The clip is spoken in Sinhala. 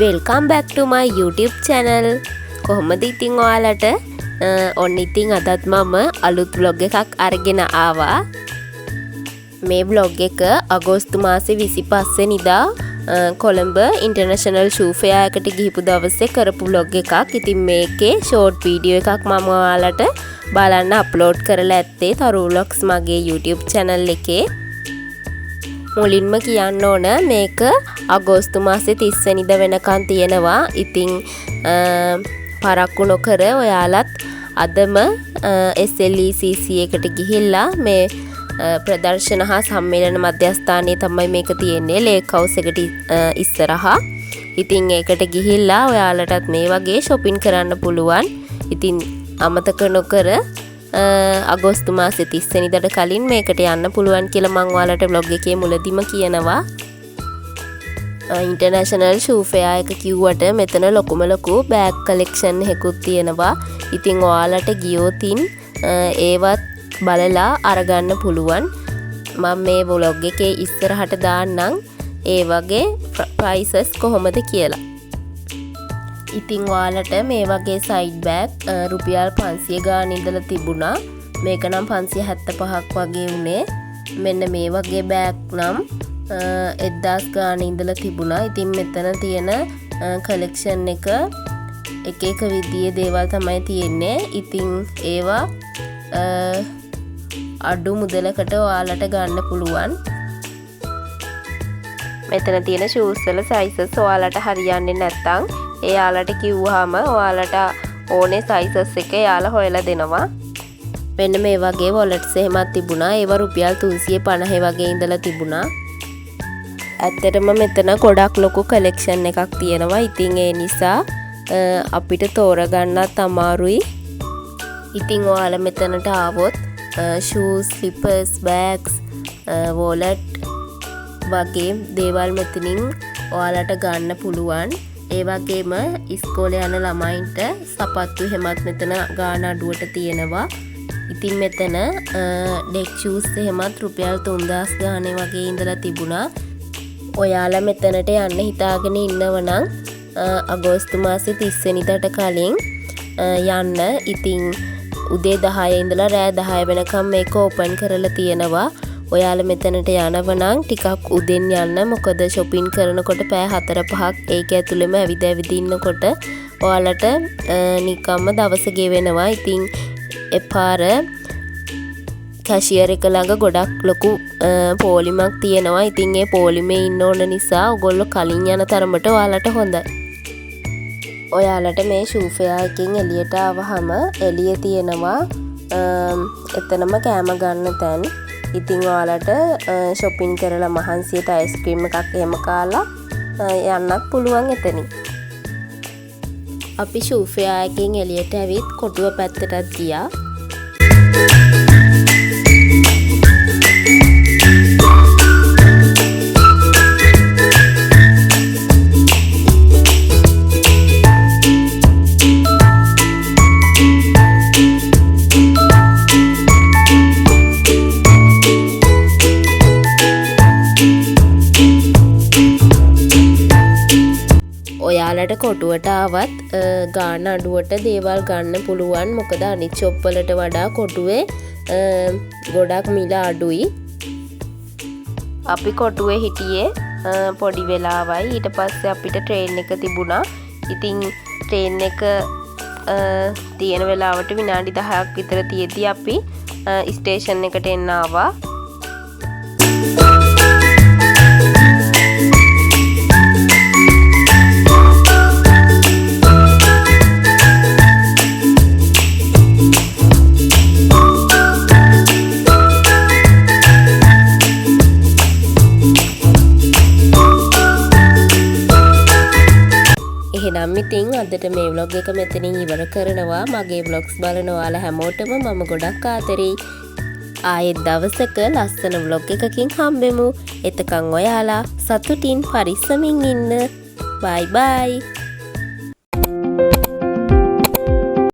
Welcome back to my YouTube channel. කොහොමද ඉතින් ඔයාලට? ඔන්න ඉතින් අදත් මම අලුත් vlog එකක් අරගෙන ආවා. මේ vlog එක අගෝස්තු මාසේ 25 වෙනිදා කොළඹ ඉන්ටර්නැෂනල් ෂූ ෆෙයා එකට ගිහිපු දවසේ කරපු vlog එකක්. ඉතින් මේකේ ෂෝට් වීඩියෝ එකක් මම ඔයාලට බලන්න අප්ලෝඩ් කරලා ඇත්තේ තරු vlogs මගේ YouTube channel එකේ. මුලින්ම කියන්න ඕන මේක අගෝස්තු මාසේ 30 වෙනිදා වෙනකන් තියෙනවා. ඉතින් පරක්කු නොකර ඔයාලත් අදම SLECC එකට ගිහිල්ලා මේ ප්‍රදර්ශන හා සම්මේලන මධ්‍යස්ථානයේ තමයි මේක තියෙන්නේ, ලේක් හවුස් එකට ඉස්සරහා. ඉතින් ඒකට ගිහිල්ලා ඔයාලටත් මේ වගේ ෂොපින් කරන්න පුළුවන්. ඉතින් අමතක නොකර අගෝස්තු මාසේ 30 වෙනිදාට කලින් මේකට යන්න පුළුවන් කියලා මං ඔයාලට vlog එකේ මුලදිම කියනවා. ඉන්ටර්නැෂනල් ෂූ ෆෙයා එක කිව්වට මෙතන ලොකුම ලොකු බෑග් කලෙක්ෂන් එකකුත් තියෙනවා. ඉතින් ඔයාලට ගියොතින් ඒවත් බලලා අරගන්න පුළුවන්. මං මේ vlog එකේ ඉස්සරහට දාන්නම් ඒ වගේ ප්‍රයිසස් කොහොමද කියලා. ඉතින් ඔයාලට මේ වගේ සයිඩ් බෑග් රුපියල් 500 ගාන ඉඳලා තිබුණා. මේක නම් 575ක් වගේ වුණේ. මෙන්න මේ වගේ බෑග් නම් 1000 ගාන ඉඳලා තිබුණා. ඉතින් මෙතන තියෙන කලෙක්ෂන් එක එක එක විදිහේ දේවල් තමයි තියෙන්නේ. ඉතින් ඒවා අඩු මුදලකට ඔයාලට ගන්න පුළුවන්. මෙතන තියෙන ෂූස් වල සයිසස් ඔයාලට හරියන්නේ නැත්තම් එයාලට කිව්වහම ඔයාලට ඕනේ සයිසස් එක එයාලා හොයලා දෙනවා. මෙන්න මේ වගේ වොලට්ස් එහෙමත් තිබුණා. ඒවා රුපියල් 350 වගේ ඉඳලා තිබුණා. ඇත්තටම මෙතන ගොඩක් ලොකු කලෙක්ෂන් එකක් තියෙනවා. ඉතින් ඒ නිසා අපිට තෝරගන්නත් අමාරුයි. ඉතින් ඔයාලා මෙතනට ආවොත් ෂූස්, ස්ලිපර්ස්, බෑග්ස්, වොලට් වගේ දේවල් මෙතනින් ඔයාලට ගන්න පුළුවන්. ඒ වගේම ඉස්කෝලේ යන ළමයින්ට සපත්තු එහෙමත් මෙතන ගාන අඩුවට තියෙනවා. ඉතින් මෙතන ඩෙක් ෂූස් එහෙමත් රුපියල් 3000 ගානේ වගේ ඉඳලා තිබුණා. ඔයාලා මෙතනට යන්න හිතාගෙන ඉන්නවනම් අගෝස්තු මාසේ 30 වෙනිදාට කලින් යන්න. ඉතින් උදේ 10 ඉඳලා රෑ 10 වෙනකම් මේක ඕපන් කරලා තියෙනවා. ඔයාලා මෙතනට යනවනම් ටිකක් උදෙන් යන්න. මොකද ෂොපින් කරනකොට පැය හතර පහක් ඒක ඇතුළෙම ඇවිද ඇවිද ඉන්නකොට ඔයාලට නිකම්ම දවස ගෙවෙනවා. ඉතින් එපාර කැෂියර් එක ළඟ ගොඩක් ලොකු පෝලිමක් තියෙනවා. ඉතින් ඒ පෝලිමේ ඉන්න ඕන නිසා ඔයගොල්ලෝ කලින් යන තරමට ඔයාලට හොඳයි. ඔයාලට මේ ෂූ ෆෙයා එකෙන් එළියට ආවහම එළිය තියෙනවා එතනම කෑම ගන්න තැන්. ඉතින් ඔයාලට ෂොපින් කරලා මහන්සියට අයිස්ක්‍රීම් එකක් එහෙම කාලා යන්නත් පුළුවන් එතනින්. අපි ෂූ ෆෙයා එකෙන් එළියට ඇවිත් කොටුව පැත්තටත් ගියා. ඔයාලට කොටුවට ආවත් ගාන අඩුවට දේවල් ගන්න පුළුවන්. මොකද අනිත් ෂොප් වලට වඩා කොටුවේ ගොඩක් මිල අඩුයි. අපි කොටුවේ හිටියේ පොඩි වෙලාවයි. ඊට පස්සේ අපිට ට්‍රේන් එක තිබුණා. ඉතින් ට්‍රේන් එක තියෙන වෙලාවට විනාඩි 10ක් විතර තියෙද්දි අපි ස්ටේෂන් එකට එන්න ආවා. එහෙනම් ඉතින් අදට මේ vlog එක මෙතනින් ඉවර කරනවා. මගේ vlogs බලන ඔයාලා හැමෝටම මම ගොඩක් ආදරෙයි. ආයෙත් දවසක ලස්සන vlog එකකින් හම්බෙමු. එතකන් ඔයාලා සතුටින් පරිස්සමින් ඉන්න. Bye bye.